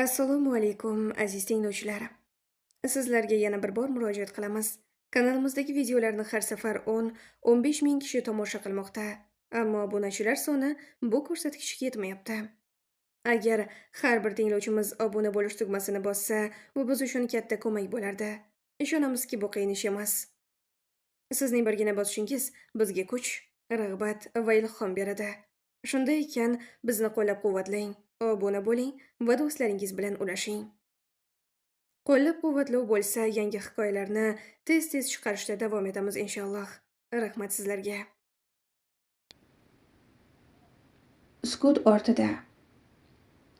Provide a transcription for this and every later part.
Assalomu alaykum, aziz tinglovchilar. Sizlarga yana bir bor murojaat qilamiz. Kanalimizdagi videolarni har safar 10-15 ming kishi tomosha qilmoqda, ammo obunachilar soni bu ko'rsatkichga yetmayapti. Agar har bir tinglovchimiz obuna bo'lish tugmasini bossa, bu biz uchun katta ko'mak bo'lardi. Ishonamizki, bu qiyin ish emas. Sizning birgina bosishingiz bizga kuch, rag'bat va ilhom beradi. Shunday ekan, bizni qo'llab-quvvatlang, obuna bo'ling va do'stlaringiz bilan ulashing. Qo'llab-quvvatlov bo'lsa, yangi hikoyalarni tez-tez chiqarishda davom etamiz inshaalloh. Rahmat sizlarga. Sukut ortida.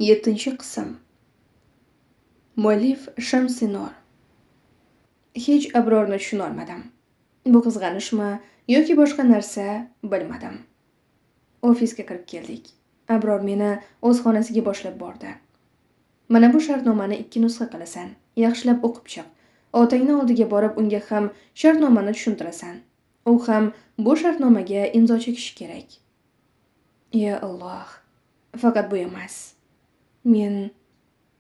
7-qism. Muallif Shamsinor. Hech Abrorni tushunolmadim. Bu qizg'anishmi yoki boshqa narsa bilmadim. Ofisga kirib keldik. Abror meni o'z xonasiga boshlab bordi. Mana bu shartnomani 2 nusxa qilasan. Yaxshilab o'qib chiq. Otangni oldiga borib unga ham shartnomani tushuntirasan. U ham bu shartnomaga imzo chekishi kerak. Ya Alloh. Faqat bu emas. Men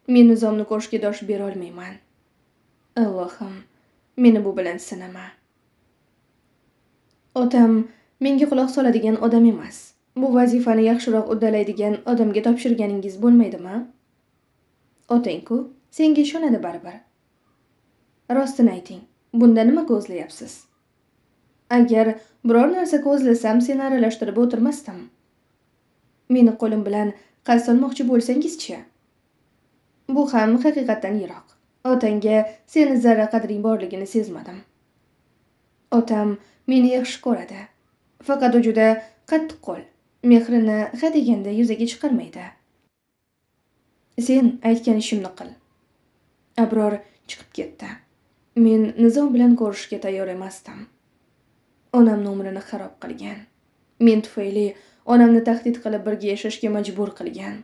Nizomni ko'rishga dosh bera olmayman. Allohim, meni bu bilan sinama. Otam menga quloq soladigan odam emas. Bu vazifani yaxshiroq uddalaydigan odamga topshirganingiz bo'lmaydimi? Otang-ku senga ishonadi baribir. Rostini ayting, bunda nima ko'zlayapsiz? Agar biror narsa ko'zlasam, seni aralashtirib o'tirmasdim. Meni qo'lim bilan qasd olmoqchi bo'lsangiz-chi? Bu ham haqiqatdan yiroq. Otangga seni zarra qadring borligini sezmadim. Otam meni yaxshi ko'radi. Faqat u juda qattiqqo'l. Mehrini ha deganda yuzaga chiqarmaydi. Sen aytgan ishimni qil. Abror chiqib ketdi. Men Nizom bilan ko'rishga tayyor emasdim. Onamni umrini xarob qilgan. Men tufayli onamni tahdid qilib birga yashashga majbur qilgan.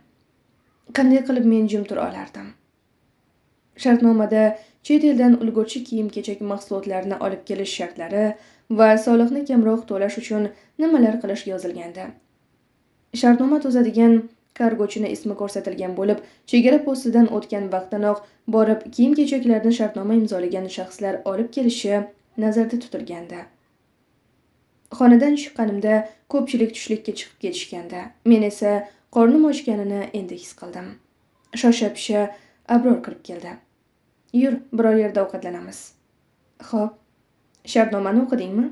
Qanday qilib men jim tura olardim? Shartnomada chet eldan ulgurchi kiyim-kechak mahsulotlarini olib kelish shartlari va soliqni kamroq to'lash uchun nimalar qilish yozilgandi. Shartnoma tuzadigan kargochini ismi ko'rsatilgan bo'lib, chegara postidan o'tgan vaqtdanoq borib kiyim-kechaklarni shartnoma imzolagan shaxslar olib kelishi nazarda tutilgandi. Xonadan chiqqanimda ko'pchilik tushlikka chiqib ketishgandi. Men esa qornim ochganini endi his qildim. Shosha-pisha Abror kirib keldi. Yur, biror yerda ovqatlanamiz. Xo'p, shartnomani o'qidingmi?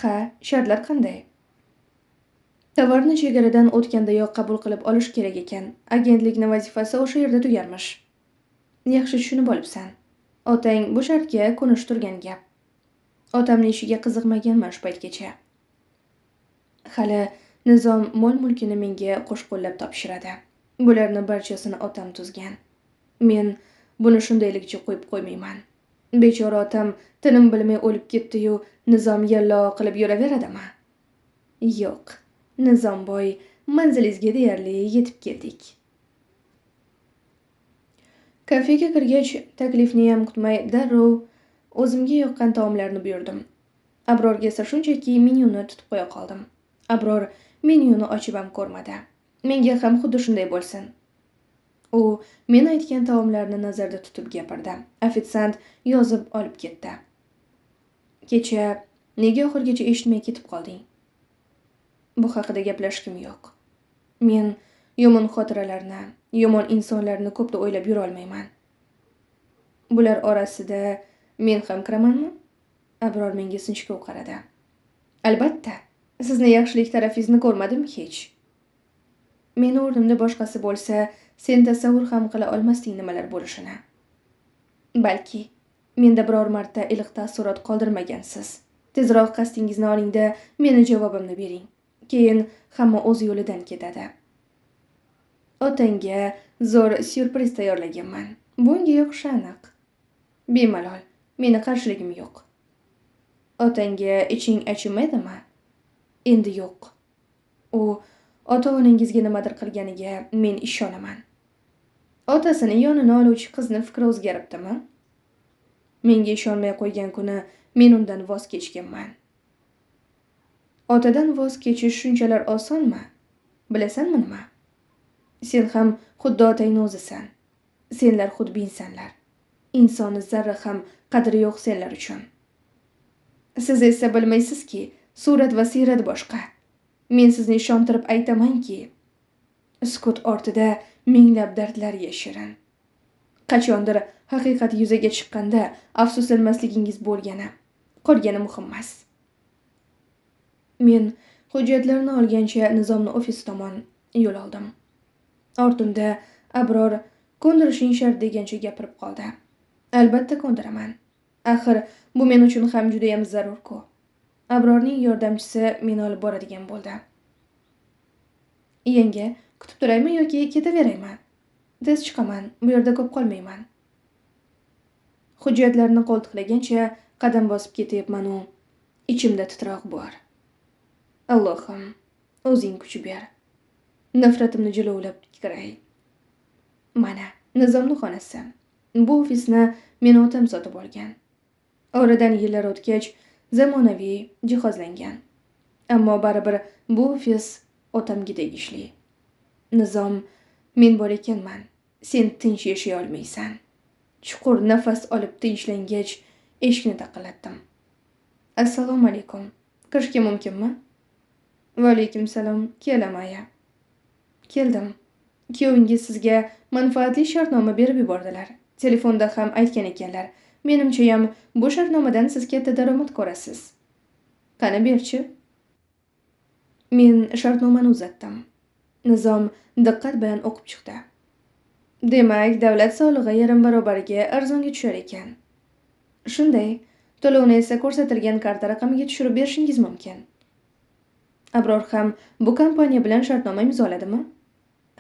Ha, shartlar qanday? Tovarni chegaradan o'tgandayoq qabul qilib olish kerak ekan. Agentlikning vazifasi o'sha yerda tugarmish. Yaxshi tushunib olibsan. Otang bu shartga ko'nish turgan gap. Otamning ishiga qiziqmaganman shu paytgacha. Hali Nizom mol-mulkini menga qo'shqo'llab topshiradi. Bularni barchasini otam tuzgan. Men buni shundaylikcha qo'yib qo'ymayman. Bechora otam tinim bilmay o'lib ketdi-yu, Nizom yallo qilib yuraveradimi? Yo'q. Nizomboy, manzilingizga deyarli yetib keldik. Kafega kirgach, taklifni ham kutmay darrov o'zimga yoqqan taomlarni buyurdim. Abrorga esa shunchaki menyuni tutib qo'ya qoldim. Abror menyuni ochib ham ko'rmadi. Menga ham xuddi shunday bo'lsin. U men aytgan taomlarni nazarda tutib gapirdi. Ofitsiant yozib olib ketdi. Kecha nega oxirgacha eshitmay ketib qolding? Bu haqida gaplashgim yo'q. Men yomon xotiralarni, yomon insonlarni ko'pda o'ylab yura olmayman. Bular orasida men ham kiramanmi? Abror menga sinchkov qaradi. Albatta, sizni yaxshilik tarafingizni ko'rmadim hech. Meni o'rnimda boshqasi bo'lsa, sen tasavvur ham qila olmasding nimalar bo'lishini. Balki menda biror marta iliq taassurot qoldirmagansiz. Tezroq qasdingizni olingda meni javobimni bering. Keyin hamma o'z yo'lidan ketadi. Otangga zo'r syurpriz tayyorlaganman. Bunga yoqishi aniq. Bemalol, meni qarshiligim yo'q. Otangga iching achimaydimi? Endi yo'q. U ota-onangizga nimadir qilganiga men ishonaman. Otasini yonini oluvchi qizni fikri o'zgaribdimi? Menga ishonmay qo'ygan kuni men undan voz kechganman. Otadan voz kechish shunchalar osonmi? Bilasanmi nima? Sen ham xuddi otangni o'zisan. Senlar xudbinsanlar. Insonni zarra ham qadri yo'q senlar uchun. Siz esa bilmaysizki, surat va siyrat boshqa. Men sizni ishontirib aytamanki, sukut ortida minglab dardlar yashirin. Qachondir haqiqat yuzaga chiqqanda afsuslanmasligingiz bo'lgani, qolgani muhim emas. Men hujjatlarni olgancha Nizomni ofisi tomon yo'l oldim. Ortimda Abror ko'ndirishing shart degancha gapirib qoldi. Albatta ko'ndiraman. Axir bu men uchun ham juda ham zarur-ku. Abrorning yordamchisi meni olib boradigan bo'ldi. Yanga, kutib turaymi yoki ketaveraymi? Tez chiqaman, bu yerda ko'p qolmayman. Hujjatlarni qo'ltiqlagancha qadam bosib ketyapman-u, ichimda titroq bor. Allohim, o'zing kuch ber. Nafratimni jilovlab kiray. Mana, Nizomni xonasi. Bu ofisni meni otam sotib olgan. Oradan yillar o'tgach, zamonaviy jihozlangan. Ammo baribir bu ofis otamga tegishli. Nizom, men bor ekanman, sen tinch yashay olmaysan. Chuqur nafas olib tinchlangach, eshikni taqillatdim. Assalomu alaykum. Kirishga mumkinmi? Va alaykum salom, kelamaya. Keldim. Kuyovingiz sizga manfaatli shartnoma berib yubordilar. Telefonda ham aytgan ekanlar. Menimchayam bu shartnomadan siz katta daromad ko'rasiz. Qani berchi? Men shartnomani uzatdim. Nizom diqqat bilan o'qib chiqdi. Demak, davlat solig'i yarim barobariga arzonga tushar ekan. Shunday, to'lovni esa ko'rsatilgan karta raqamiga tushirib berishingiz mumkin. Abror ham bu kompaniya bilan shartnoma imzoladimi?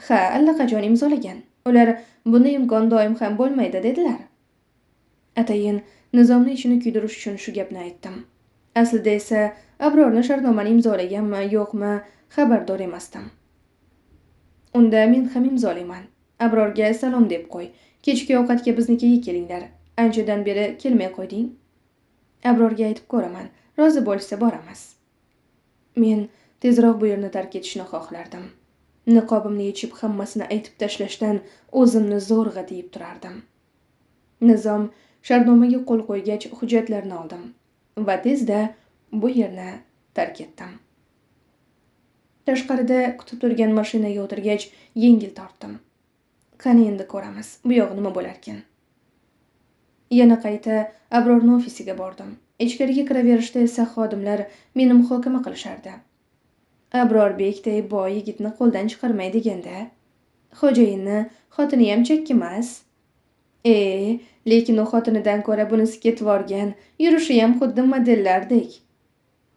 Ha, allaqachon imzolagan. Ular bunday imkon doim ham bo'lmaydi dedilar. Atayin Nizomni ichini kuydirish uchun shu gapni aytdim. Aslida esa Abrorni shartnomani imzolaganmi, yo'qmi xabardor emasdim. Unda men ham imzolayman. Abrorga salom deb qo'y. Kechki ovqatga biznikiga kelinglar. Anchadan beri kelmay qo'yding. Abrorga aytib ko'raman. Rozi bo'lsa boramiz. Men tezroq bu yerni tark etishni xohlardim. Niqobimni yechib hammasini aytib tashlashdan o'zimni zo'rg'a tiyib turardim. Nizom shartnomaga qo'l qo'ygach hujjatlarni oldim va tezda bu yerni tark etdim. Tashqarida kutib turgan mashinaga o'tirgach yengil tortdim. Qani endi ko'ramiz, bu yog'i nima bo'larkan. Yana qayta Abrorning ofisiga bordim. Ichkariga kiraverishda esa xodimlar meni muhokama qilishardi. Abrorbekday boy yigitni qo'ldan chiqarmay deganda, xo'jayinni xotini ham chakkimas. Lekin u xotinidan ko'ra bunisi ketvorgan, yurishi ham xuddi modellardek.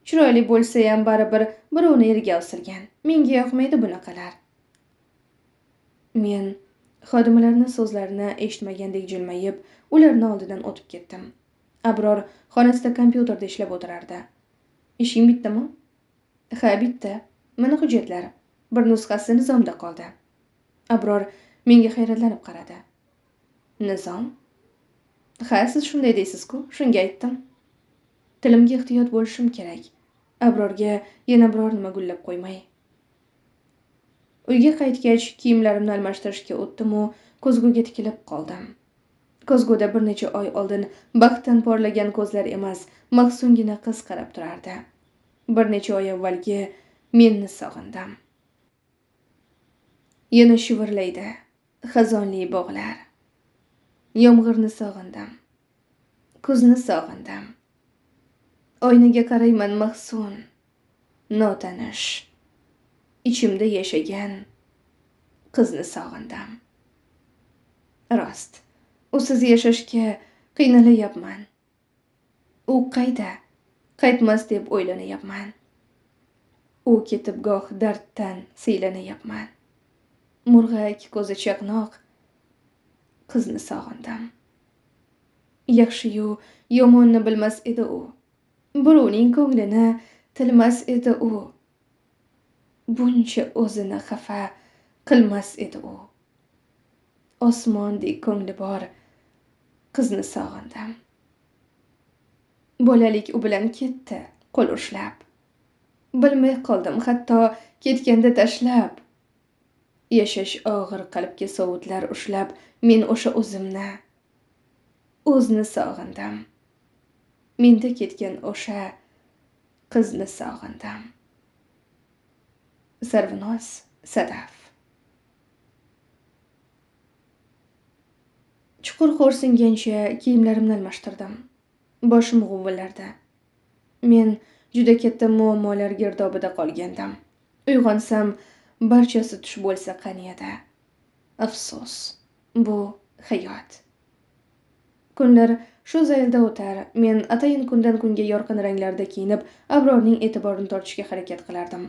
Chiroyli bo'lsa ham baribir birovni yerga osilgan. Menga yoqmaydi bunaqalar. Men xodimalarning so'zlarini eshitmagandek jilmayib, ularning oldidan o'tib ketdim. Abror xonasida kompyuterda ishlab o'tirardi. Ishing bitdimi? Ha, bitdi. Mana hujjatlar. Bir nusxasi Nizomda qoldi. Abror menga hayratlanib qaradi. Nizom? Ha, siz shunday deysiz-ku, shunga aytdim. Tilimga ehtiyot bo'lishim kerak. Abrorga yana biror nima gullab qo'ymay. Uyga qaytgach kiyimlarimni almashtirishga o'tdim-u, ko'zguga tikilib qoldim. Ko'zguda bir necha oy oldin baxtdan porlagan ko'zlar emas, mahzungina qiz qarab turardi. Bir necha oy avvalgi menni sog'indim. Yana shivirlaydi xazonli bog'lar. Yomg'irni sog'indim. Kuzni sog'indim. Oynaga qarayman mahzun, notanish. Ichimda yashagan qizni sog'indim. Rost, usiz yashashga qiynalayapman. U qayda? Qaytmas deb o'ylanyapman. U ketib goh darddan siylanyapman. Murg'ak ko'zi chaqnoq qizni sog'indim. Yaxshi-yu yomonni bilmas edi u. Birovning ko'nglini tilmas edi u. Buncha o'zini xafa qilmas edi u. Osmondek ko'ngli bor qizni sog'indim. Bolalik u bilan ketdi qo'l ushlab. Bilmay qoldim hatto ketganda tashlab. Yashash og'ir qalbga sovutlar ushlab, men o'sha o'zimni, o'zni sog'indim. Menda ketgan o'sha qizni sog'indim. Sarvinoz Sadaf. Chuqur xo'rsingancha kiyimlarimni almashtirdim. Boshim g'uvillardi. Men juda katta muammolar girdobida qolgandim. Uyg'onsam, barchasi tush bo'lsa qani edi. Afsus, bu hayot. Kunlar shu zaylda o'tar. Men atayin kundan kunga yorqin ranglarda kiyinib, Abrorning e'tiborini tortishga harakat qilardim.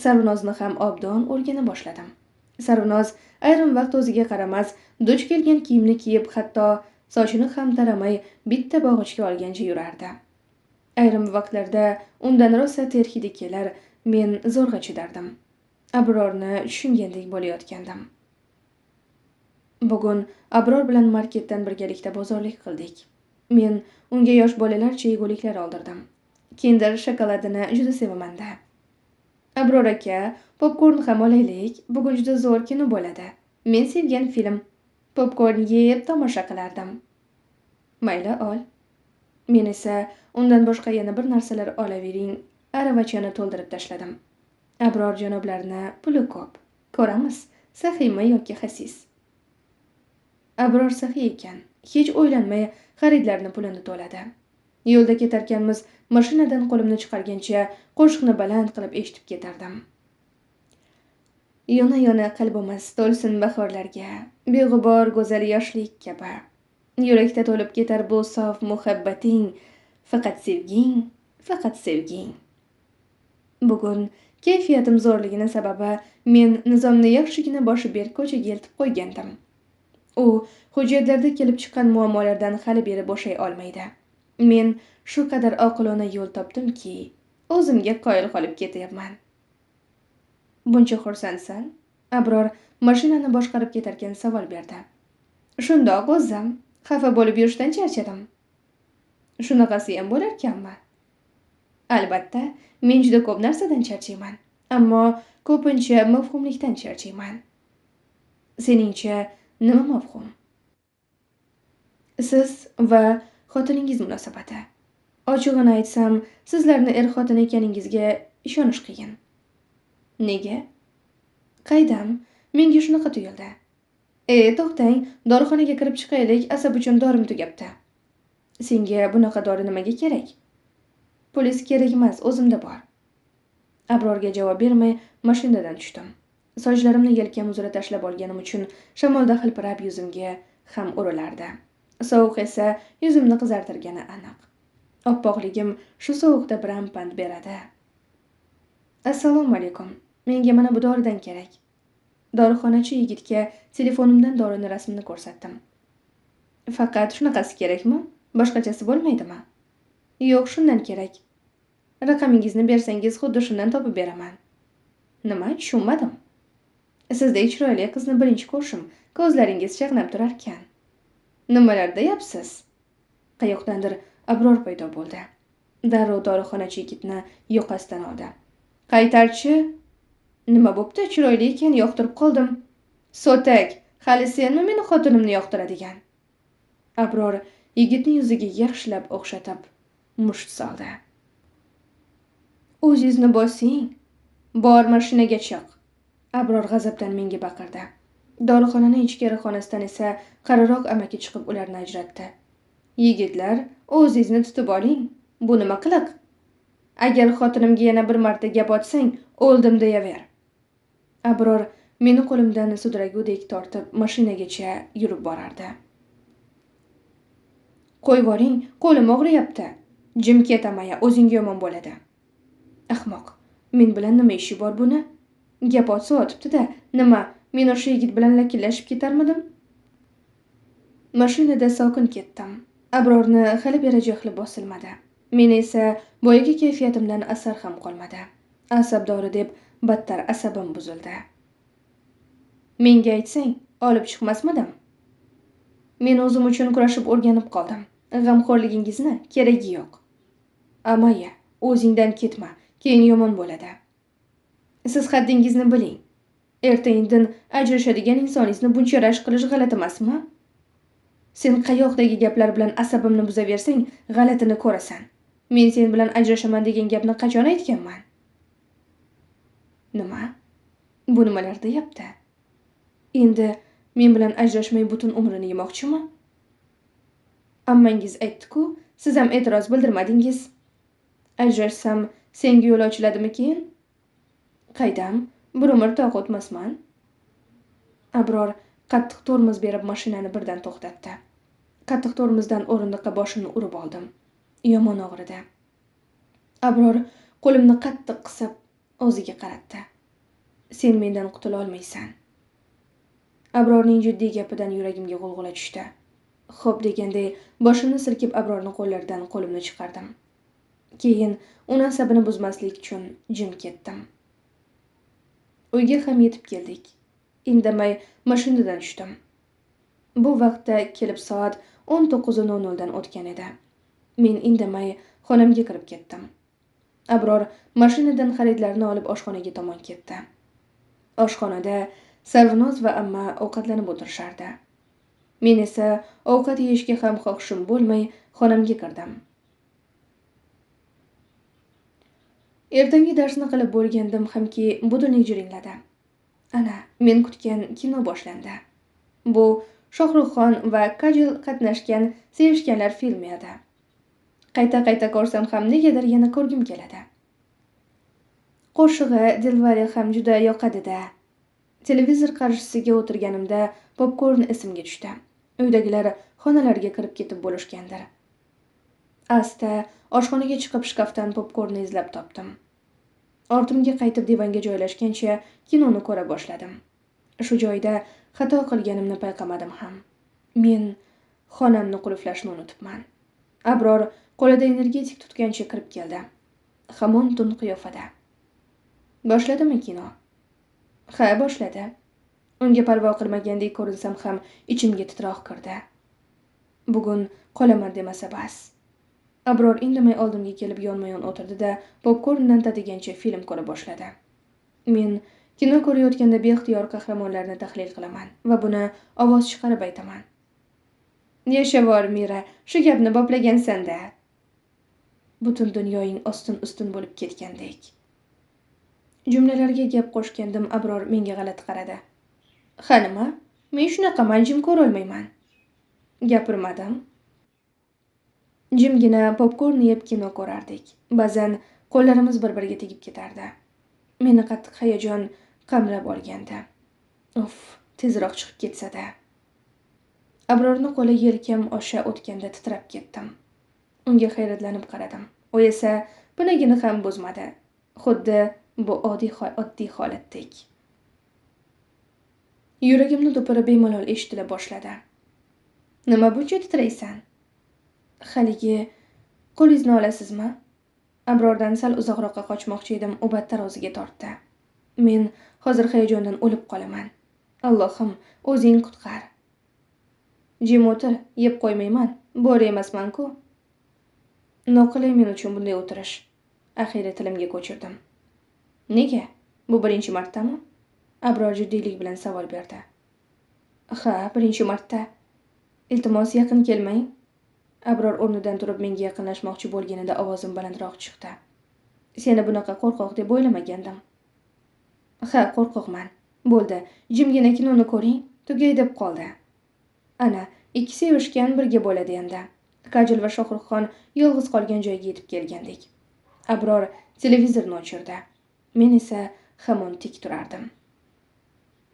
Sarvinozni ham obdon o'rgana boshladim. Sarvinoz ayrim vaqt o'ziga qaramas, duch kelgan kiyimni kiyib, hatto sochini ham taramay bitta bog'ichga olgancha yurardi. Ayrim vaqtlarda undan rosa ter hidi kelar, men zo'rg'a chidardim. Abrorni tushungandek bo'layotgandim. Bugun Abror bilan marketdan birgalikda bozorlik qildik. Men unga yosh bolalarcha yeguliklar oldirdim. Kinder shokoladini juda sevaman-da. Abror aka, popkorn ham olaylik. Bugun juda zo'r kino bo'ladi. Men sevgan film. Popkorn yeb tomosha qilardim. Mayli, ol. Men esa undan boshqa yana bir narsalar olavering, aravachani to'ldirib tashladim. Abror janoblarini puli ko'p. Ko'ramiz, saxiymi yoki xasis. Abror saxiy ekan. Hech o'ylanmay xaridlarni pulini to'ladi. Yo'lda ketarkanmiz, mashinadan qo'limni chiqargancha qo'shiqni baland qilib eshitib ketardim. Yona-yona qalbimiz to'lsin bahorlarga, beg'ubor go'zal yoshlik kabi. Yurakda to'lib ketar bu sof muhabbating, faqat sevging, faqat sevging. Bugun kayfiyatim zo'rligini sababi men Nizomni yaxshigina boshi berk ko'chaga eltib qo'ygandim. U hujjatlarda kelib chiqqan muammolardan hali beri bo'shay olmaydi. Men shu qadar oqilona yo'l topdimki, o'zimga qoyil qolib ketyapman. Buncha xursandsan? Abror mashinani boshqarib ketarkan savol berdi. Shundoq o'zim, xafa bo'lib yurishdan charchadim. Shunaqasi ham bo'larkanmi? Albatta, men juda ko'p narsadan charchayman, ammo ko'pincha mavhumlikdan charchayman. Seningcha nima mavhum? Siz va xotiningiz munosabati. Ochig'ini aytsam, sizlarni er-xotin ekaningizga ishonish qiyin. Nega? Qaydam, menga shunaqa tuyuldi. To'xtang, dorixonaga kirib chiqaylik, asab uchun dorim tugabdi. Senga bunaqa dori nimaga kerak? Polis kerak emas, o'zimda bor. Abrorga javob bermay mashinadan tushdim. Sochlarimni yelkam uzra tashlab olganim uchun shamolda hilpirab yuzimga ham urilardi. Sovuq esa yuzimni qizartirgani aniq. Oppoqligim shu sovuqda biram pand beradi. Assalomu alaykum. Menga mana bu doridan kerak. Dorixonachi yigitga telefonimdan dorini rasmini ko'rsatdim. Faqat shunaqasi kerakmi? Boshqachasi bo'lmaydimi? Yo'q, shundan kerak. Raqamingizni bersangiz, xuddi shundan topib beraman. Nima? Tushunmadim. Sizdek chiroyli qizni birinchi ko'rishim, ko'zlaringiz chaqnab turarkan. Nimalar deyapsiz? Qayoqdandir Abror paydo bo'ldi. Darrov dorixonachi yigitni yoqasidan oldi. Qaytarchi? Nima bo'pti? Chiroyli ekan, yoqtirib qoldim. So'tak, hali senmi meni xotinimni yoqtiradigan? Abror yigitning yuziga yaxshilab o'xshatib musht soldi. O'zingizni bosing. Bor, mashinaga chiq. Abror g'azabdan menga baqirdi. Dorixonaning ichkari xonasidan esa qariroq amaki chiqib ularni ajratdi. Yigitlar, o'zingizni tutib oling. Bu nima qiliq? Agar xotinimga yana bir marta gap otsang, o'ldim deyaver. Abror meni qo'limdan sudragudek tortib mashinagacha yurib borardi. Qo'yvoring, qo'lim og'riyapti. Jim ket amaya, o'zingga yomon bo'ladi. Ahmoq, men bilan nima ishi bor buni? Gap otsa otibdi-da, nima, men o'sha yigit bilan lakillashib ketarmidim? Mashinada sokin ketdim. Abrorni hali beri jahli bosilmadi. Men esa boyagi kayfiyatimdan asar ham qolmadi. Asab dori deb battar asabim buzildi. Menga aytsang, olib chiqmasmidim? Men o'zim uchun kurashib o'rganib qoldim. G'amxo'rligingizni keragi yo'q. Amaya, o'zingdan ketma, keyin yomon bo'ladi. Siz haddingizni biling. Erta-indin ajrashadigan insoningizni buncha rashk qilish g'alati emasmi? Sen qayoqdagi gaplar bilan asabimni buzaversang, g'alatini ko'rasan. Men sen bilan ajrashaman degan gapni qachon aytganman? Nima? Bu nimalar deyapti? Endi men bilan ajrashmay butun umrini yemoqchimi? Ammangiz aytdi-ku, siz ham e'tiroz bildirmadingiz. Ajrashsam senga yo'l ochiladimi keyin? Qaydam, bir umr toq o'tmasman. Abror qattiq tormoz berib mashinani birdan to'xtatdi. Qattiq tormozdan o'rindiqqa boshimni urib oldim. Yomon og'ridi. Abror qo'limni qattiq qisib o'ziga qaratdi. Sen mendan qutula olmaysan. Abrorning jiddiy gapidan yuragimga g'ulg'ula tushdi. Xo'p deganday boshimni silkib Abrorning qo'llaridan qo'limni chiqardim. Keyin uni asabini buzmaslik uchun jim ketdim. Uyga ham yetib keldik. Indamay mashinadan tushdim. Bu vaqtda kelib soat 19:00 dan o'tgan edi. Men indamay xonamga kirib ketdim. Abror mashinadan xaridlarni olib oshxonaga tomon ketdi. Oshxonada Sarvinoz va amma ovqatlanib o'tirishardi. Men esa ovqat yeyishga ham xohishim bo'lmay xonamga kirdim. Ertangi darsni qilib bo'lgandim hamki budilnik jiringladi. Ana, men kutgan kino boshlandi. Bu Shohruxxon va Kajol qatnashgan Sevishganlar filmi edi. Qayta-qayta ko'rsam ham negadir yana ko'rgim keladi. Qo'shig'i Dilwale ham juda yoqadi-da. Televizor qarshisiga o'tirganimda popkorn esimga tushdi. Uydagilar xonalarga kirib ketib bo'lishgandir. Asta oshxonaga chiqib shkafdan popkornni izlab topdim. Ortimga qaytib divanga joylashgancha kinoni ko'ra boshladim. Shu joyda xato qilganimni payqamadim ham. Men xonamni qulflashni unutibman. Abror qo'lida energetik tutgancha kirib keldi. Hamon tun qiyofada. Boshladimi kino? Ha, boshladi. Unga parvo qilmagandek ko'rinsam ham ichimga titroq kirdi. Bugun qolaman demasa bas. Abror indamay oldimga kelib yonma-yon o'tirdi-da, popkorndan tatigancha film ko'ra boshladi. Men kino ko'rayotganda beixtiyor qahramonlarni tahlil qilaman va buni ovoz chiqarib aytaman. Yashavor Mira, shu gapni boplagansan-da. Butun dunyoing ostin-ustun bo'lib ketgandek. Jumlalarga gap qo'shgandim, Abror menga g'alati qaradi. Ha nima? Men shunaqaman, jim ko'rolmayman. Gapirmadim. Jimgina popkorn yeb kino ko'rardik. Ba'zan qo'llarimiz bir-biriga tegib ketardi. Meni qattiq hayajon qamrab olgandi. Uf, tezroq chiqib ketsa-da. Abrorning qo'li yelkam osha o'tganda titrab ketdim. Unga hayratlanib qaradim. U esa pinagini ham buzmadi. Xuddi bu oddiy holatdek. Yuragimni dupuri bemalol eshitila boshladi. Nima buncha titraysan? Haligi qo'lingizni olasizmi? Abrordan sal uzoqroqqa qochmoqchi edim, u battar o'ziga tortdi. Men hozir hayajondan o'lib qolaman. Allohim, o'zing qutqar. Jim o'tir, yeb qo'ymayman. Bo'ri emasman-ku. Noqulay men uchun bunday o'tirish. Axiyri tilimga ko'chirdim. Nega? Bu birinchi martami? Abror jiddiylik bilan savol berdi. Ha, birinchi marta. Iltimos, yaqin kelmang. Abror o'rnidan turib menga yaqinlashmoqchi bo'lganida ovozim balandroq chiqdi. Seni bunaqa qo'rqoq deb o'ylamagandim. Ha, qo'rqoqman. Bo'ldi, jimgina kinoni ko'ring, tugay deb qoldi. Ana, ikki sevishgan birga bo'ladi endi. Kajol va Shohruxxon yolg'iz qolgan joyga yetib kelgandik. Abror televizorni o'chirdi. Men esa hamon tik turardim.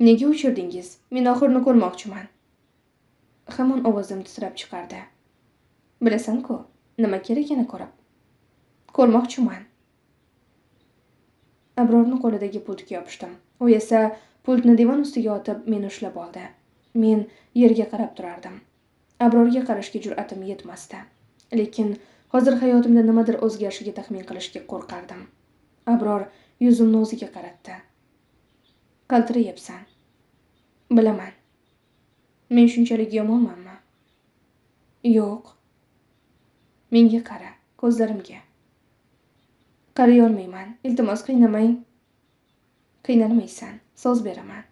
Nega o'chirdingiz? Men oxirini ko'rmoqchiman. Hamon ovozim titrab chiqardi. Bilasan-ku, nima kerakini ko'rib. Ko'rmoqchiman. Abrorning qo'lidagi pultga yopishdim. U esa pultni divan ustiga otib meni ushlab oldi. Men yerga qarab turardim. Abrorga qarashga jur'atim yetmasdi. Lekin hozir hayotimda nimadir o'zgarishiga taxmin qilishga qo'rqardim. Abror yuzimni o'ziga qaratdi. Qaltirayapsan. Bilaman. Men shunchalik yomonmanmi? Yo'q. Menga qara, ko'zlarimga. Qaray olmayman. Iltimos, qiynamang. Qiynalmaysan. So'z beraman.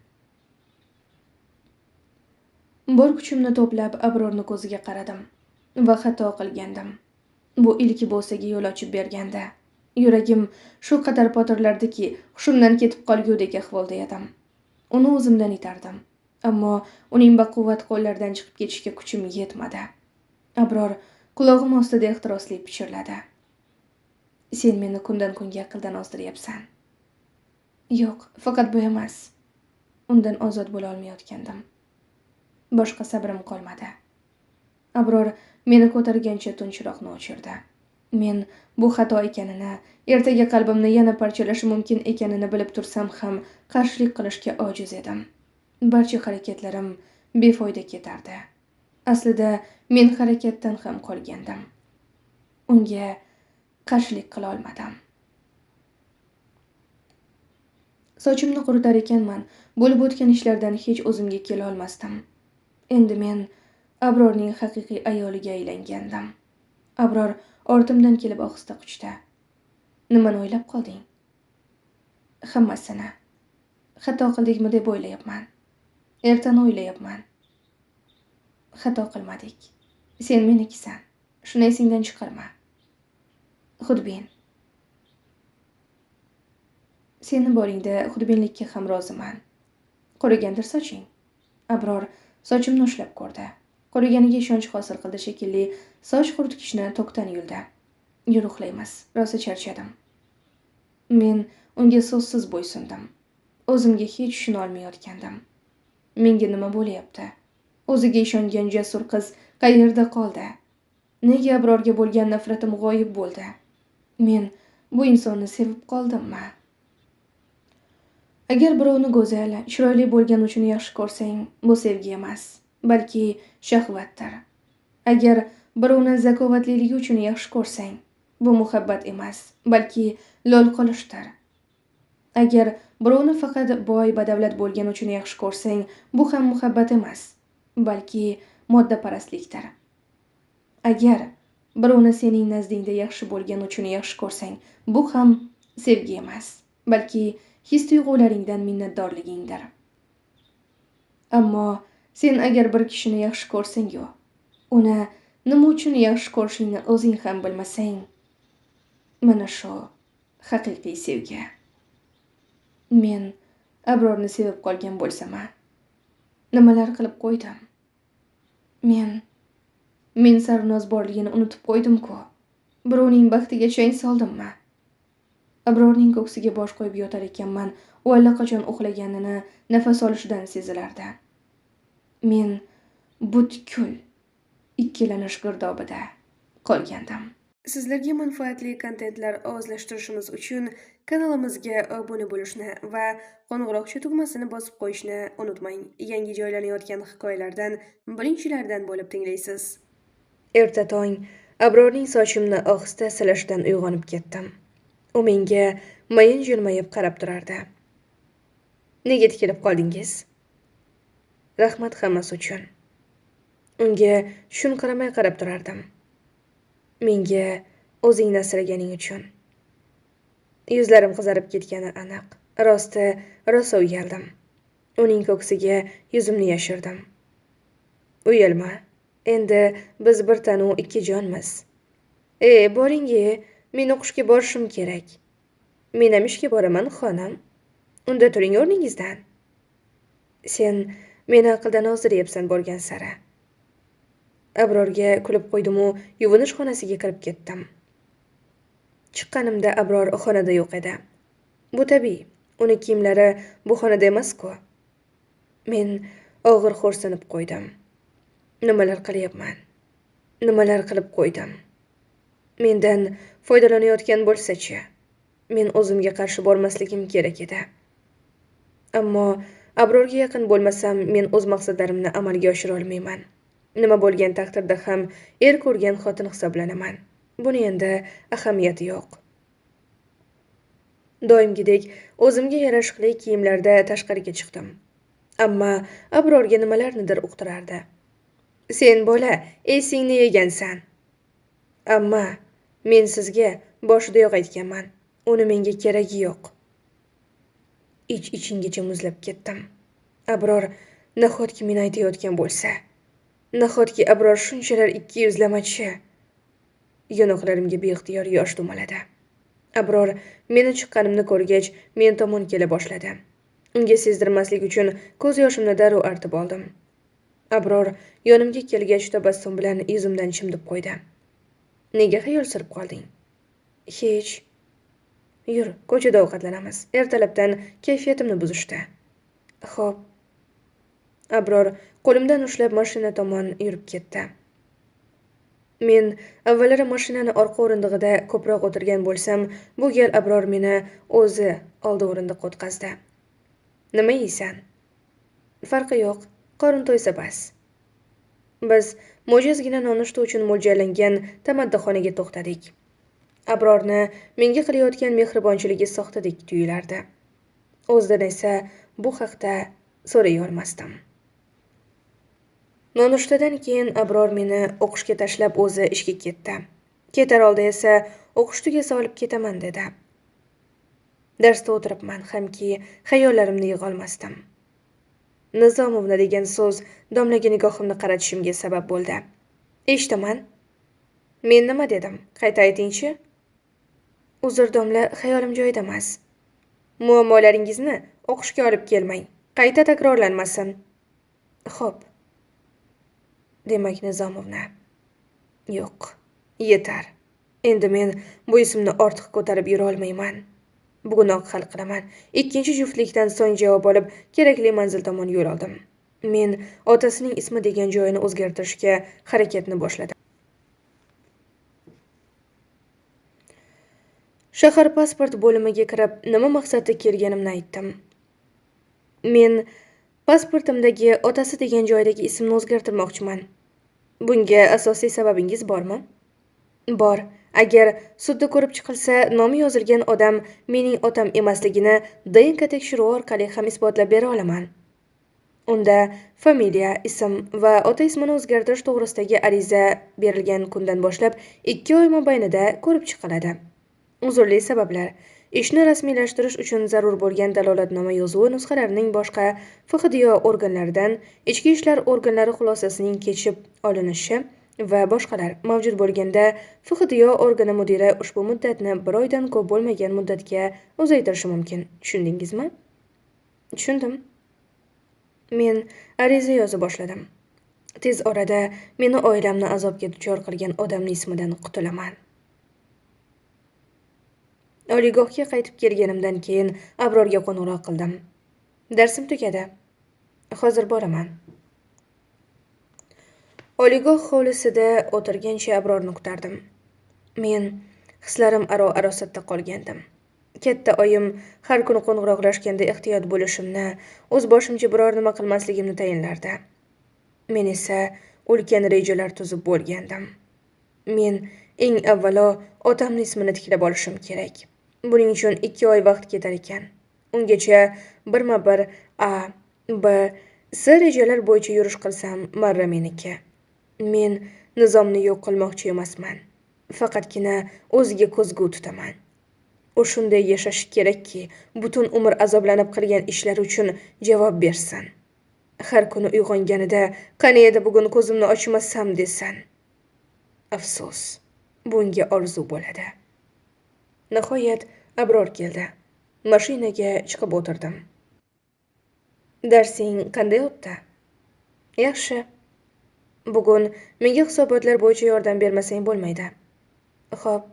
Bor kuchimni to'plab Abrorni ko'ziga qaradim va xato qilgandim. Bu ilk bo'saga yo'l ochib berganda yuragim shu qadar potirlardiki, hushimdan ketib qolgudek ahvolda edim. Uni o'zimdan itardim, ammo uning baquvvat qo'llaridan chiqib ketishga kuchim yetmadi. Abror qulog'im ostida ehtirosli pichirladi. Sen meni kundan kunga aqldan ozdiryapsan. Yo'q, faqat bu emas. Undan ozod bo'la olmayotgandim. Boshqa sabrim qolmadi. Abror meni ko'targancha tun chiroqni o'chirdi. Men bu xato ekanini, ertaga qalbimni yana parchalashi mumkin ekanini bilib tursam ham qarshilik qilishga ojiz edim. Barcha harakatlarim befoyda ketardi. Aslida men harakatdan ham qolgandim. Unga qarshilik qila olmadim. Sochimni quritar ekanman, bo'lib o'tgan ishlardan hech o'zimga kela olmasdim. Endi men Abrorning haqiqiy ayoliga aylangandim. Abror ortimdan kelib ohista quchdi. Nimani o'ylab qolding? Hammasini. Xato qildikmi deb o'ylayapman. Ertani o'ylayapman. Xato qilmadik. Sen menikisan. Shuni esingdan chiqarma. Xudbin. Seni boringda xudbinlikka ham roziman. Qurigandir soching. Abror sochimni ushlab ko'rdi. Quriganiga ishonch hosil qildi shekilli, soch quritgichni tokdan yuldi. Yur uxlaymiz. Rosa charchadim. Men unga so'zsiz bo'ysundim. O'zimga hech tushuna olmayotgandim. Menga nima bo'lyapti? O'ziga ishongan jasur qiz qayerda qoldi? Nega Abrorga bo'lgan nafratim g'oyib bo'ldi? Men bu insonni sevib qoldimmi? Agar birovni go'zal, chiroyli bo'lgani uchun yaxshi ko'rsang, bu sevgi emas, balki shahvatdir. Agar birovni zakovatliligi uchun yaxshi ko'rsang, bu muhabbat emas, balki lol qolishdir. Agar birovni faqat boy badavlat bo'lgani uchun yaxshi ko'rsang, bu ham muhabbat emas, balki moddaparastlikdir. Agar birovni sening nazdingda yaxshi bo'lgani uchun yaxshi ko'rsang, bu ham sevgi emas, balki his tuyg'ularingdan minnatdorligingdir. Ammo sen agar bir kishini yaxshi ko'rsang-yu, uni nima uchun yaxshi ko'rishingni o'zing ham bilmasang, mana shu haqiqiy sevgi. Men Abrorni sevib qolgan bo'lsam-a, nimalar qilib qo'ydim? Men Sarvinoz borligini unutib qo'ydim-ku. Birovning baxtiga chang soldimmi? Abrorning ko'ksiga bosh qo'yib yotar ekanman, u allaqachon uxlaganini nafas olishidan sezilardi. Men butkul ikkilanish girdobida qolgandim. Sizlarga manfaatli kontentlar ovozlashtirishimiz uchun kanalimizga obuna bo'lishni va qo'ng'iroqcha tugmasini bosib qo'yishni unutmang. Yangi joylanayotgan hikoyalardan birinchilardan bo'lib tinglaysiz. Erta tong Abrorning sochimni ohista silashidan uyg'onib ketdim. U menga mayin jilmayib qarab turardi. Nega tikilib qoldingiz? Rahmat hammasi uchun. Unga tushunqiramay qarab turardim. Menga o'zingni asraganing uchun. Yuzlarim qizarib ketgani aniq. Rosti, rosa uyaldim. Uning ko'ksiga yuzimni yashirdim. Uyalma. Endi biz bir tanu ikki jonmiz. Boring-e, men o'qishga borishim kerak. Men ham ishga boraman, xonim. Unda turing o'rningizdan. Sen meni aqldan ozdiryapsan borgan sari. Abrorga kulib qo'ydim-u, yuvinish xonasiga kirib ketdim. Chiqqanimda Abror xonada yo'q edi. Bu tabiiy, uni kiyimlari bu xonada emas-ku. Men og'ir xo'rsinib qo'ydim. Nimalar qilyapman? Nimalar qilib qo'ydim? Mendan foydalanayotgan bo'lsa-chi, men o'zimga qarshi bormasligim kerak edi. Ammo Abrorga yaqin bo'lmasam, men o'z maqsadlarimni amalga oshira olmayman. Nima bo'lgan taqdirda ham er ko'rgan xotin hisoblanaman. Buni endi ahamiyati yo'q. Doimgidek o'zimga yarashiqli kiyimlarda tashqariga chiqdim. Ammo Abrorga nimalarnidir uqtirardi. Sen bola, esingni yegansan. Ammo men sizga boshidayoq aytganman. Uni menga keragi yo'q. Ich-ichimgacha muzlab ketdim. Abror nahotki meni aytayotgan bo'lsa? Nahotki Abror shunchalar ikki yuzlamachi? Yonoqlarimga beixtiyor yosh dumaladi. Abror meni chiqqanimni ko'rgach, men tomon kela boshladi. Unga sezdirmaslik uchun ko'z yoshimni darrov artib oldim. Abror yonimga kelgach tabassum bilan yuzimdan chimdib qo'ydi. Nega xayol surib qolding? Hech. Yur, ko'chada ovqatlanamiz. Ertalabdan kayfiyatimni buzishdi. Xo'p. Abror qo'limdan ushlab mashina tomon yurib ketdi. Men avvallari mashinani orqa o'rindig'ida ko'proq o'tirgan bo'lsam, bu gal Abror meni o'zi oldi o'rindiqqa o'tqazdi. Nima yeysan? Farqi yo'q, qorin to'ysa bas. Biz mo'jazgina nonushta uchun mo'ljallangan tamaddixonaga to'xtadik. Abrorni menga qilayotgan mehribonchiligi soxtadek tuyulardi. O'zidan esa bu haqda so'ray olmasdim. Nonushtadan keyin Abror meni o'qishga tashlab o'zi ishga ketdi. Ketar oldi esa o'qish tugasa olib ketaman dedi. Darsda o'tiribman hamki xayollarimni yig'olmasdim. Nizomovna degan so'z domlaga nigohimni qaratishimga sabab bo'ldi. Eshitaman. Men nima dedim? Qayta aytingchi. Uzr domla, xayolim joyida emas. Muammolaringizni o'qishga olib kelmang. Qayta takrorlanmasin. Xo'p. Demak, Nizomovna. Yo'q, yetar. Endi men bu ismni ortiq ko'tarib yura olmayman. Bugunoq hal qilaman. Ikkinchi juftlikdan so'ng javob olib, kerakli manzil tomon yo'l oldim. Men otasining ismi degan joyini o'zgartirishga harakatni boshladim. Shahar pasport bo'limiga kirib, nima maqsadda kelganimni aytdim. Men pasportimdagi otasi degan joydagi ismni o'zgartirmoqchiman. Bunga asosiy sababingiz bormi? Bor. Agar sudda ko'rib chiqilsa, nomi yozilgan odam mening otam emasligini DNK tekshiruvi orqali ham isbotlab bera olaman. Unda familiya, ism va ota ismini o'zgartirish to'g'risidagi ariza berilgan kundan boshlab 2 oy mobaynida ko'rib chiqiladi. Uzrli sabablar. Ishni rasmiylashtirish uchun zarur bo'lgan dalolatnoma yozuvi nusxalarining boshqa FHDYO organlaridan, ichki ishlar organlari xulosasining kechib olinishi va boshqalar mavjud bo'lganda FHDYO organi mudiri ushbu muddatni 1 oydan ko'p bo'lmagan muddatga uzaytirishi mumkin. Tushundingizmi? Tushundim. Men ariza yoza boshladim. Tez orada meni oilamni azobga duchor qilgan odamning ismidan qutulaman. Oliygohga qaytib kelganimdan keyin Abrorga qo'ng'iroq qildim. Darsim tugadi. Hozir boraman. Oliygoh hovlisida o'tirgancha Abrorni kutardim. Men hislarim aro arosatda qolgandim. Katta oyim har kuni qo'ng'iroqlashganda ehtiyot bo'lishimni, o'z boshimcha biror nima qilmasligimni tayinlardi. Men esa ulkan rejalar tuzib bo'lgandim. Men eng avvalo otamning ismini tiklab olishim kerak. Buning uchun 2 oy vaqt ketar ekan. Ungacha birma-bir A, B, S rejalar bo'yicha yurish qilsam marra meniki. Men nizomni yo'q qilmoqchi emasman. Faqatgina o'ziga ko'zgu tutaman. U shunday yashashi kerakki, butun umr azoblanib qilgan ishlari uchun javob bersin. Har kuni uyg'onganida qani edi bugun ko'zimni ochmasam desin. Afsus, bunga orzu bo'ladi. Nihoyat Abror keldi. Mashinaga chiqib o'tirdim. Darsing qanday o'tdi? Yaxshi. Bugun menga hisobotlar bo'yicha yordam bermasang bo'lmaydi. Xo'p.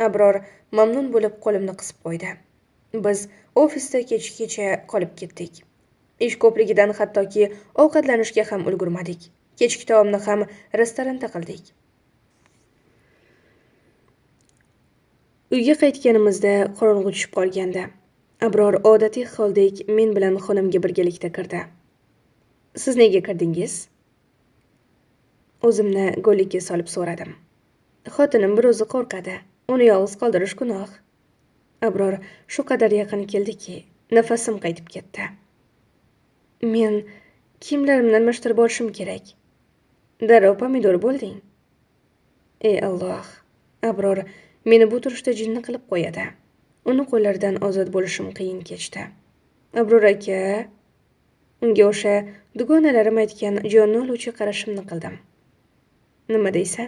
Abror mamnun bo'lib qo'limni qisib qo'ydi. Biz ofisda kechgacha qolib ketdik. Ish ko'pligidan hattoki ovqatlanishga ham ulgurmadik. Kechki taomni ham restoranda qildik. Uyga qaytganimizda qorong'u tushib qolgandi. Abror odatiy holdek men bilan xonamga birgalikda kirdi. Siz nega kirdingiz? O'zimni go'llikka solib so'radim. Xotinim bir o'zi qo'rqadi. Uni yolg'iz qoldirish gunoh. Abror shu qadar yaqin keldiki, nafasim qaytib ketdi. Men kiyimlarimni almashtirib olishim kerak. Darrov pomidor bo'lding. Ey Alloh, Abror meni bu turishda jinni qilib qo'yadi. Uni qo'llaridan ozod bo'lishim qiyin kechdi. Abror aka, unga o'sha dugonalarim aytgan jonni oluvchi qarashimni qildim. Nima deysan?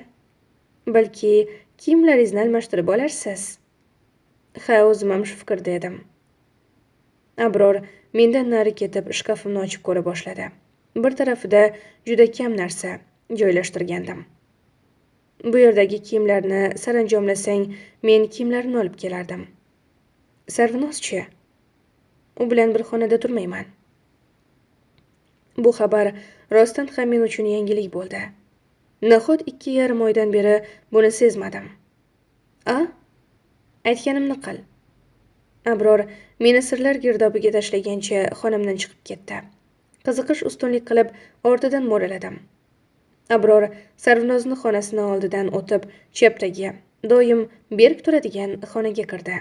Balki kiyimlaringizni almashtirib olarsiz? Ha, o'zim ham shu fikrda edim. Abror mendan nari ketib shkafimni ochib ko'ra boshladi. Bir tarafida juda kam narsa joylashtirgandim. Bu yerdagi kiyimlarni saranjomlasang, men kiyimlarimni olib kelardim. Sarvinozchi? U bilan bir xonada turmayman. Bu xabar rostdan ham men uchun yangilik bo'ldi. Nahot 2,5 oydan beri buni sezmadim. A? Aytganimni qil. Abror meni sirlar girdobiga tashlagancha xonamdan chiqib ketdi. Qiziqish ustunlik qilib ortidan mo'raladim. Abror Sarvinozni xonasini oldidan o'tib, chapdagi, doim berk turadigan xonaga kirdi.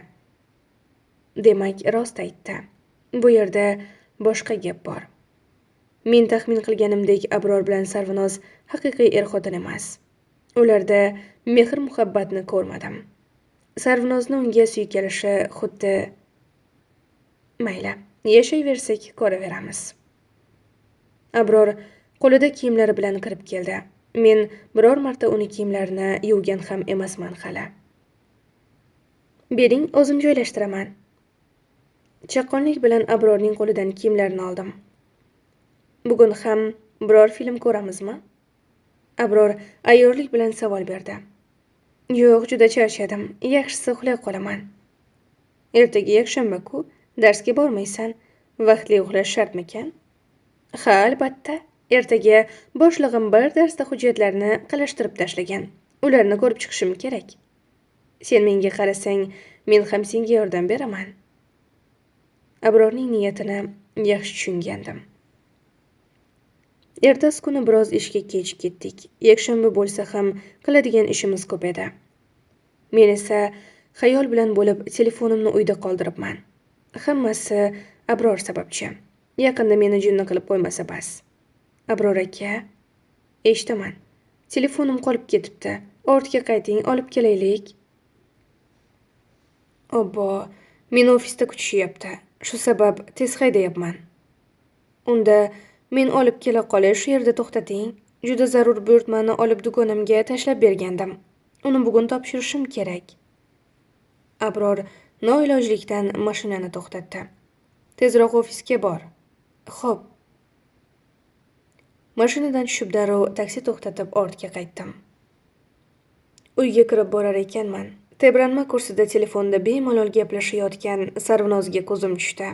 Demak, rost aytdi. Bu yerda boshqa gap bor. Men taxmin qilganimdek Abror bilan Sarvinoz haqiqiy er-xotin emas. Ularda mehr-muhabbatni ko'rmadim. Sarvinozni unga suykalishi xuddi mayli, yashayversak ko'raveramiz. Abror qo'lida kiyimlari bilan kirib keldi. Men biror marta uni kiyimlarini yuvgan ham emasman hali. Bering, o'zim joylashtiraman. Chaqqonlik bilan Abrorning qo'lidan kiyimlarini oldim. Bugun ham biror film ko'ramizmi? Abror ayyorlik bilan savol berdi. Yo'q, juda charchadim. Yaxshisi uxlay qolaman. Ertaga yakshanba-ku, darsga bormaysan. Vaqtli uxlash shartmikan? Ha, albatta. Ertaga boshlig'im bir darsda hujjatlarni qalashtirib tashlagan. Ularni ko'rib chiqishim kerak. Sen menga qarasang, men ham senga yordam beraman. Abrorning niyatini yaxshi tushungandim. Ertasi kuni biroz ishga kech ketdik. Yakshanba bo'lsa ham qiladigan ishimiz ko'p edi. Men esa xayol bilan bo'lib telefonimni uyda qoldiribman. Hammasi Abror sababchi. Yaqinda meni jinni qilib qo'ymasa bas. Abror aka, eshitaman. Telefonim qolib ketibdi. Ortga qayting, olib kelaylik. Obbo, meni ofisda kutishyapti. Shu sabab tez haydayapman. Unda men olib kela qolay, shu yerda to'xtating. Juda zarur buyurtmani olib dugonamga tashlab bergandim. Uni bugun topshirishim kerak. Abror noilojlikdan mashinani to'xtatdi. Tezroq ofisga bor. Xo'p. Mashinadan tushib darrov taksi to'xtatib ortga qaytdim. Uyga kirib borar ekanman. Tebranma kursida telefonda bemalol gaplashayotgan Sarvinozga ko'zim tushdi.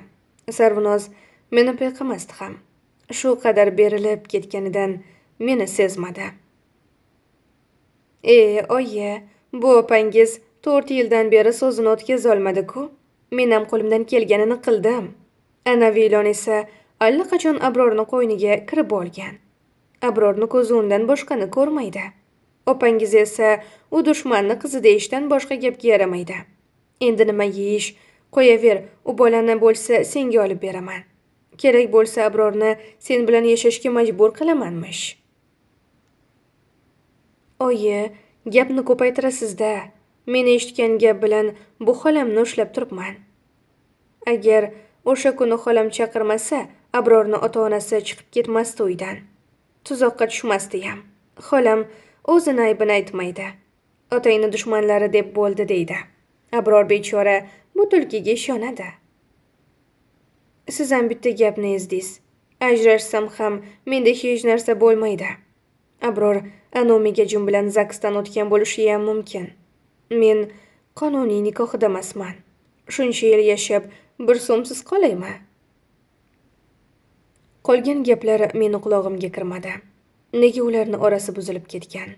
Sarvinoz meni payqamasdi ham. Shu qadar berilib ketganidan meni sezmadi. Oyi, bu opangiz 4 yildan beri so'zini o'tkaza olmadi-ku. Men ham qo'limdan kelganini qildim. Ana Vilon esa allaqachon Abrorni qo'yniga kirib olgan. Abrorni ko'zi undan boshqani ko'rmaydi. Opangiz esa u dushmanni qizi deyishdan boshqa gapga yaramaydi. Endi nima yeyish, qo'yaver, u bolani bo'lsa senga olib beraman. Kerak bo'lsa Abrorni sen bilan yashashga majbur qilamanmish. Oyi, gapni ko'paytirasiz-da. Men eshitgan gap bilan bu xolamni ushlab turibman. Agar o'sha kuni xolam chaqirmasa, Abrorni ota-onasi chiqib ketmasdi uydan. Tuzoqqa tushmasdi ham. Xolam o'zini aybini aytmaydi. Otangni dushmanlari deb bo'ldi deydi. Abror bechora bu tulkiga ishonadi. Siz ham bitta gapni ezdingiz. Ajrashsam ham menda hech narsa bo'lmaydi. Abror anomiga jim bilan ZAGSdan o'tgan bo'lishi ham mumkin. Men qonuniy nikohida emasman. Shuncha yil yashab bir so'msiz qolaymi? Qolgan gaplar meni qulog'imga kirmadi. Nega ularni orasi buzilib ketgan?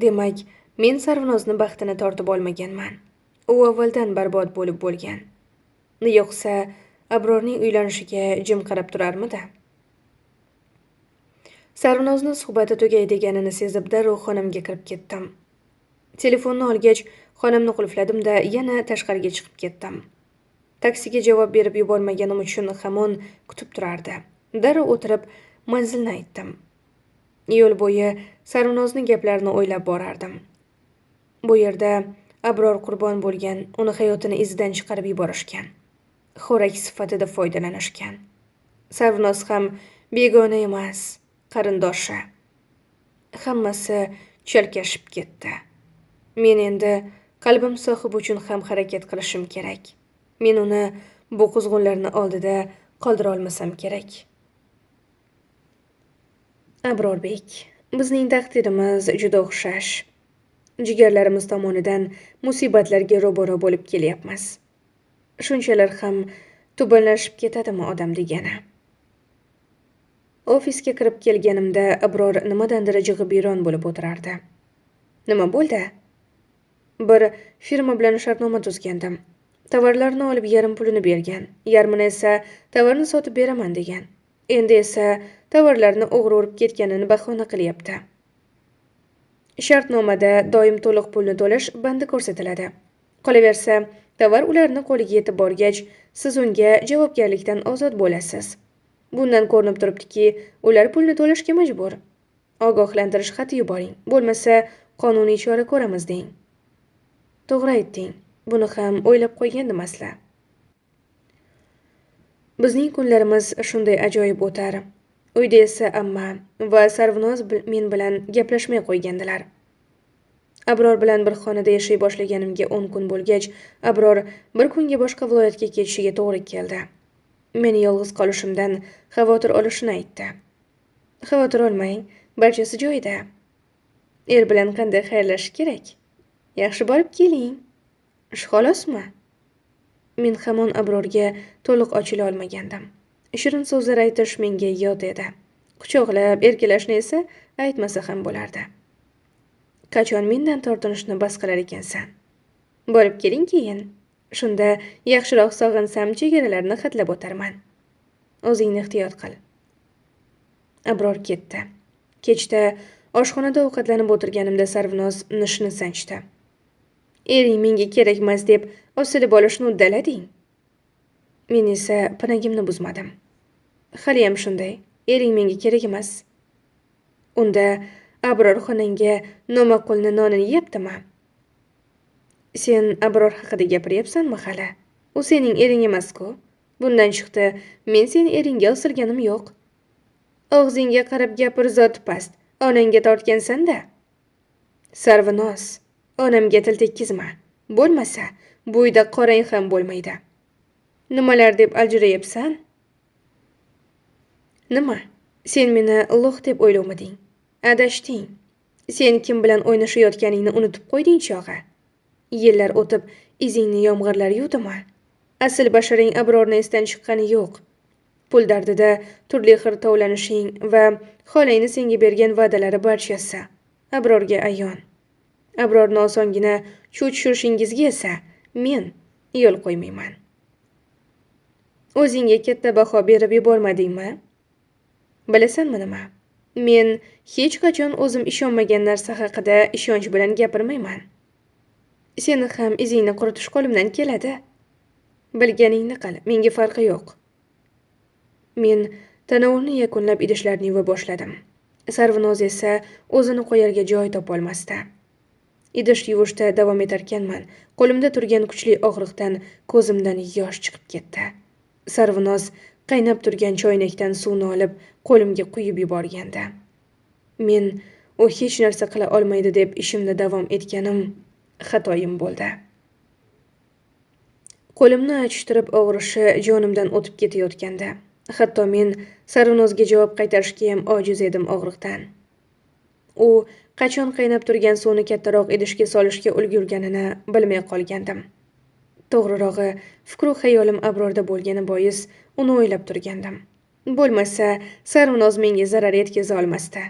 Demak, men Sarvinozni baxtini tortib olmaganman. U avvaldan barbod bo'lib bo'lgan. Yo'qsa Abrorning uylanishiga jim qarab turarmidi? Sarvinozni suhbati tugay deganini sezib darrov xonamga kirib ketdim. Telefonni olgach, xonamni qulfladim-da, yana tashqariga chiqib ketdim. Taksiga javob berib yubormaganim uchun hamon kutib turardi. Darrov o'tirib manzilni aytdim. Yo'l bo'yi Sarvinozni gaplarini o'ylab borardim. Bu yerda Abror qurbon bo'lgan, uni hayotini izidan chiqarib yuborishgan. Xo'rak sifatida foydalanishgan. Sarvinoz ham begona emas, qarindoshi. Hammasi chalkashib ketdi. Men endi qalbim sohibi uchun ham harakat qilishim kerak. Men uni bu quzg'unlarni oldida qoldira olmasam kerak. Abrorbek, bizning taqdirimiz juda o'xshash. Jigarlarimiz tomonidan musibatlarga ro'baro bo'lib kelyapmiz. Shunchalar ham tubanlashib ketadimi odam degani? Ofisga kirib kelganimda Abror nimadandir jig'ibiyron bo'lib o'tirardi. Nima bo'ldi? Bir firma bilan shartnoma tuzgandim. Tovarlarni olib yarim pulini bergan, yarmini esa tovarni sotib beraman degan. Endi esa tovarlarni o'g'ri urib ketganini bahona qilyapti. Shartnomada doim to'liq pulni to'lash bandi ko'rsatiladi. Qolaversa, tovar ularni qo'liga yetib borgach, siz unga javobgarlikdan ozod bo'lasiz. Bundan ko'rinib turibdiki, ular pulni to'lashga majbur. Ogohlantirish xati yuboring, bo'lmasa qonuniy chora ko'ramiz deng. To'g'ri aytding. Buni ham o'ylab qo'ygandim asla. Bizning kunlarimiz shunday ajoyib o'tar. Uyda esa amma va Sarvinoz men bilan gaplashmay qo'ygandilar. Abror bilan bir xonada yashay boshlaganimga 10 kun bo'lgach, Abror bir kunga boshqa viloyatga ketishiga to'g'ri keldi. Meni yolg'iz qolishimdan xavotir olishini aytdi. Xavotir olmang, barchasi joyida. Er bilan qanday xayrlashish kerak? Yaxshi borib keling. Shu xolosmi? Men hamon Abrorga to'liq ochila olmagandim. Shirin so'zlar aytish menga yod edi. Quchoqlab erkalashni esa aytmasa ham bo'lardi. Qachon mendan tortinishni bas qilar ekansan? Borib keling keyin. Shunda yaxshiroq sog'insam chegaralarni hatlab o'tarman. O'zingni ehtiyot qil. Abror ketdi. Kechda oshxonada ovqatlanib o'tirganimda Sarvinoz nishni sanchdi. Ering menga kerakmas deb osilib olishni uddalading. Men esa pinagimni buzmadim. Haliyam shunday, ering menga kerak emas. Unda Abror xonangga nomaqulni nonini yeyaptimi? Sen Abror haqida gapiryapsanmi hali? U sening ering emas-ku. Bundan chiqdi, men seni eringga osilganim yo'q. Og'zingga qarab gapir, zoti past. Onangga tortgansan-da. Sarvinoz, onamga til tekkizma. Bo'lmasa, bu uyda qorang ham bo'lmaydi. Nimalar deb aljirayapsan? Nima? Sen meni lo'q deb o'ylamading. Adashding. Sen kim bilan o'ynashayotganingni unutib qo'yding chog'i. Yillar o'tib, izingni yomg'irlar yuvdimi? Asl basharing Abrorni esdan chiqqani yo'q. Pul dardida turli xil tovlanishing va xolangni senga bergan va'dalari barchasi Abrorga ayon. Abrorni osongina chuv tushirishingizga esa men yo'l qo'ymayman. O'zingga katta baho berib yubormadingmi? Bilasanmi nima? Men hech qachon o'zim ishonmagan narsa haqida ishonch bilan gapirmayman. Seni ham izingni quritish qo'limdan keladi. Bilganingni qil, menga farqi yo'q. Men tanovulni yakunlab idishlarni yuva boshladim. Sarvinoz esa o'zini qo'yarga joy topolmasdi. Idish yuvishda davom etarkanman, qo'limda turgan kuchli og'riqdan ko'zimdan yosh chiqib ketdi. Sarvinoz qaynab turgan choynakdan suvni olib qo'limga quyib yuborgandi. Men u hech narsa qila olmaydi deb ishimda davom etganim xatoyim bo'ldi. Qo'limni achishtirib og'rishi jonimdan o'tib ketayotgandi. Hatto men Sarvinozga javob qaytarishga ham ojiz edim og'riqdan. U qachon qaynab turgan suvni kattaroq idishga solishga ulgurganini bilmay qolgandim. To'g'rirog'i, fikru xayolim Abrorda bo'lgani bois uni o'ylab turgandim. Bo'lmasa, Sarvinoz menga zarar yetkaza olmasdi.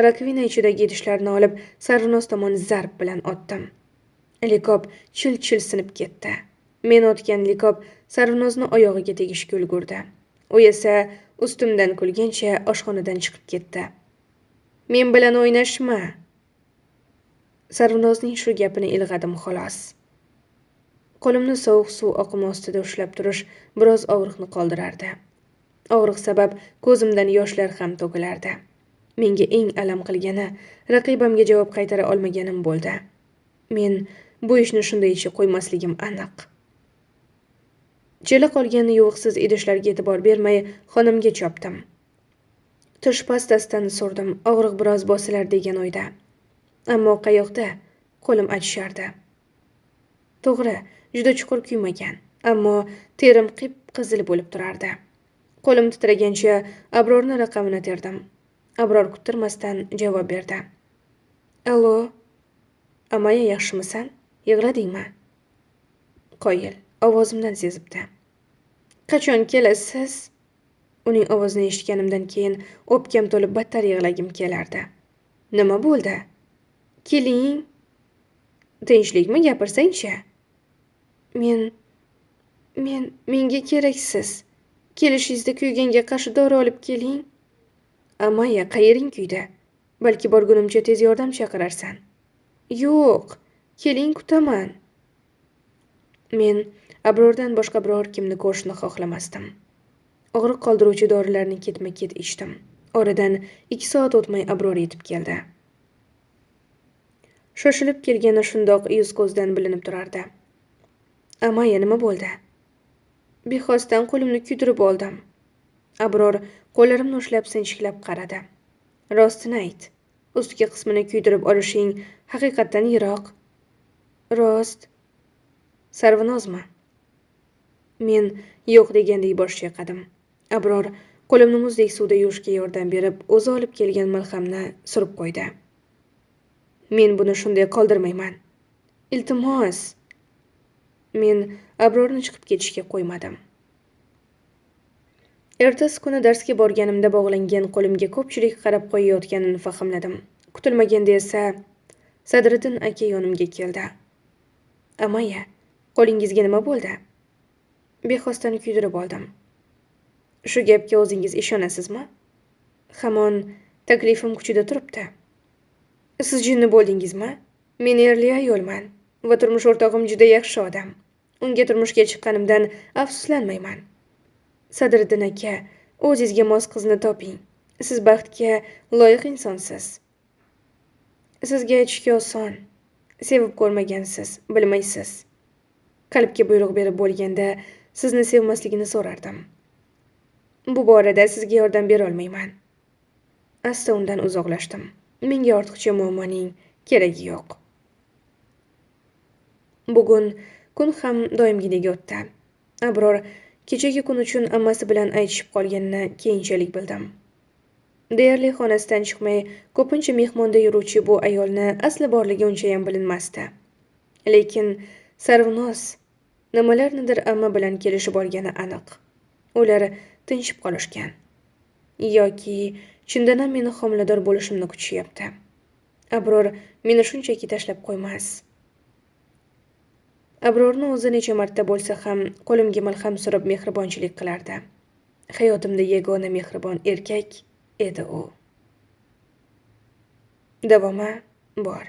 Rakvina ichidagi idishlarni olib, Sarvinoz tomon zarb bilan otdim. Likop chil-chil sinib ketdi. Men otgan likop Sarvinozni oyog'iga tegishga ulgurdi. U esa ustimdan kulgancha oshxonadan chiqib ketdi. Men bilan o'ynashma. Sarvinozning shu gapini ilg'adim xolos. Qo'limni sovuq suv oqimi ostida ushlab turish biroz og'riqni qoldirardi. Og'riq sabab ko'zimdan yoshlar ham to'kilardi. Menga eng alam qilgani raqibamga javob qaytara olmaganim bo'ldi. Men bu ishni shundaycha qo'ymasligim aniq. Chala qolgan yuviqsiz idishlarga e'tibor bermay xonamga chopdim. Tish pastasidan surdim, og'riq biroz bosilar degan o'yda. Ammo qayoqda, qo'lim achishardi. To'g'ri, juda chuqur kuymagan, ammo terim qip-qizil bo'lib turardi. Qo'lim titragancha Abrorni raqamini terdim. Abror kuttirmasdan javob berdi. Allo, Amaya, yaxshimisan? Yig'ladingmi? Qoyil, ovozimdan sezibdi. Qachon kelasiz? Uning ovozini eshitganimdan keyin o'pkam to'lib battar yig'lagim kelardi. Nima bo'ldi? Keling. Tinchlikmi, gapirsangchi? Menga keraksiz. Kelishingizda kuyganga qarshi dori olib keling. Amaya, qayering kuydi? Balki borgunimcha tez yordam chaqirarsan. Yo'q, keling, kutaman. Men Abrordan boshqa biror kimni ko'rishni xohlamasdim. Og'riq qoldiruvchi dorilarni ketma-ket ichdim. Oradan 2 soat o'tmay Abror yetib keldi. Shoshilib kelgani shundoq yuz ko'zdan bilinib turardi. Amaya, nima bo'ldi? Bexosdan qo'limni kuydirib oldim. Abror qo'llarimni ushlab sinchiklab qaradi. Rostini ayt. Ustki qismini kuydirib olishing haqiqatdan yiroq. Rost. Sarvinozmi? Men yo'q degandek bosh chayqadim. Abror qo'limni muzdek suvda yuvishga yordam berib, o'zi olib kelgan malhamni surib qo'ydi. Men buni shunday qoldirmayman. Iltimos. Men Abrorni chiqib ketishga qo'ymadim. Ertasi kuni darsga borganimda bog'langan qo'limga ko'pchilik qarab qo'yayotganini fahmladim. Kutilmaganda esa Sadriddin aka yonimga keldi. Amaya, qo'lingizga nima bo'ldi? Bexosdan kuydirib oldim. Shu gapga o'zingiz ishonasizmi? Hamon taklifim kuchida turibdi. Siz jinni bo'ldingizmi? Men erli ayolman va turmush o'rtog'im juda yaxshi odam. Unga turmushga chiqqanimdan afsuslanmayman. Sadriddin aka, o'zingizga mos qizni toping. Siz baxtga loyiq insonsiz. Sizga aytishga oson. Sevib ko'rmagansiz, bilmaysiz. Qalbga buyruq berib bo'lganda sizni sevmasligini so'rardim. Bu borada sizga yordam bera olmayman. Asta undan uzoqlashdim. Menga ortiqcha muammoning keragi yo'q. Bugun kun ham doimgidek o'tdi. Abror kechagi kun uchun ammasi bilan aytishib qolganini keyinchalik bildim. Deyarli xonasidan chiqmay, ko'pincha mehmonda yuruvchi bu ayolni asli borligi unchayam bilinmasdi. Lekin Sarvinoz nimalarnidir amma bilan kelishib olgani aniq. Ular tinchib qolishgan. Yoki chindan ham meni homilador bo'lishimni kutishyapti. Abror meni shunchaki tashlab qo'ymas. Abrorni o'zi necha marta bo'lsa ham qo'limga malham surib mehribonchilik qilardi. Hayotimda yagona mehribon erkak edi u. Davomi bor.